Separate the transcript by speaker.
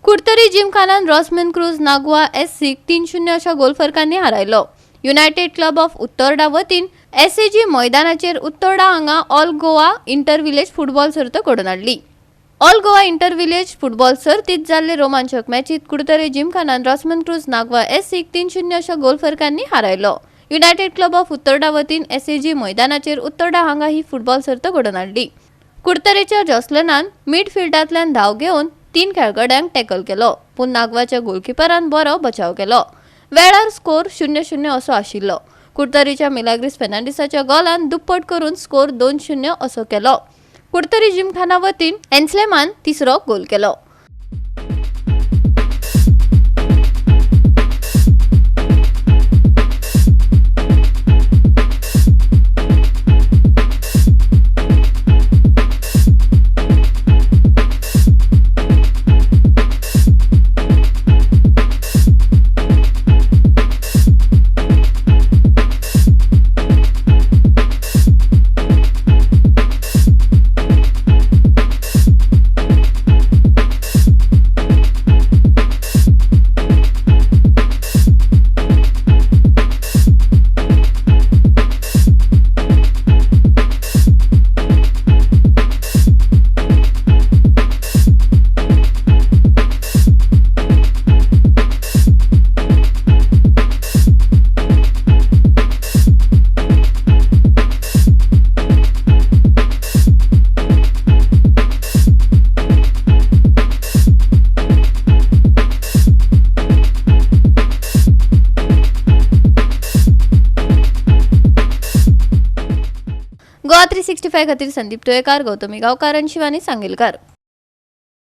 Speaker 1: Curtorim जिमखानान रॉसमन cruise Nagwa एससीक 3-0 अशा गोल फरकांनी हारायलो. United club of Utorda वतीन SAG मैदानाचेर उत्तोर्डा हांगा all Goa inter village football सर्त घडोवन हाडली. All Goa inter village football सर्तीत जाल्ले रोमांचक मॅचीत कुडतरे जिमखानान रॉसमन क्रूज नागवा एससीक 3-0 अशा गोल फरकांनी हारायलो. युनायटेड क्लब ऑफ उत्तोर्डा वतीन एसएजी मैदानाचेर उत्तोर्डा हांगा ही फुटबॉल सर्त घडोवन हाडली. कुडतरेच्या जॉसलनान मिडफिल्डांतल्यान धांव घेवन 3 खेळगड्यांक टॅकल केलो, पूण नागवाच्या गोलकिपरान बरो बचाव केलो. वेळार स्कोर 0-0 असो आशिल्लो. कुडतरीच्या मिलाग्रीस फेर्नांडीसाच्या गोलान दुप्पट करून स्कोर 2-0 असो केलो. कुडतरी जिमखाना वतीन एन्स्लेमान तिसरो गोल केलो. गोवा 365 खातीर संदीप तुयेकार, गौतमी गांवकार आनी शिवानी सांगेलकार.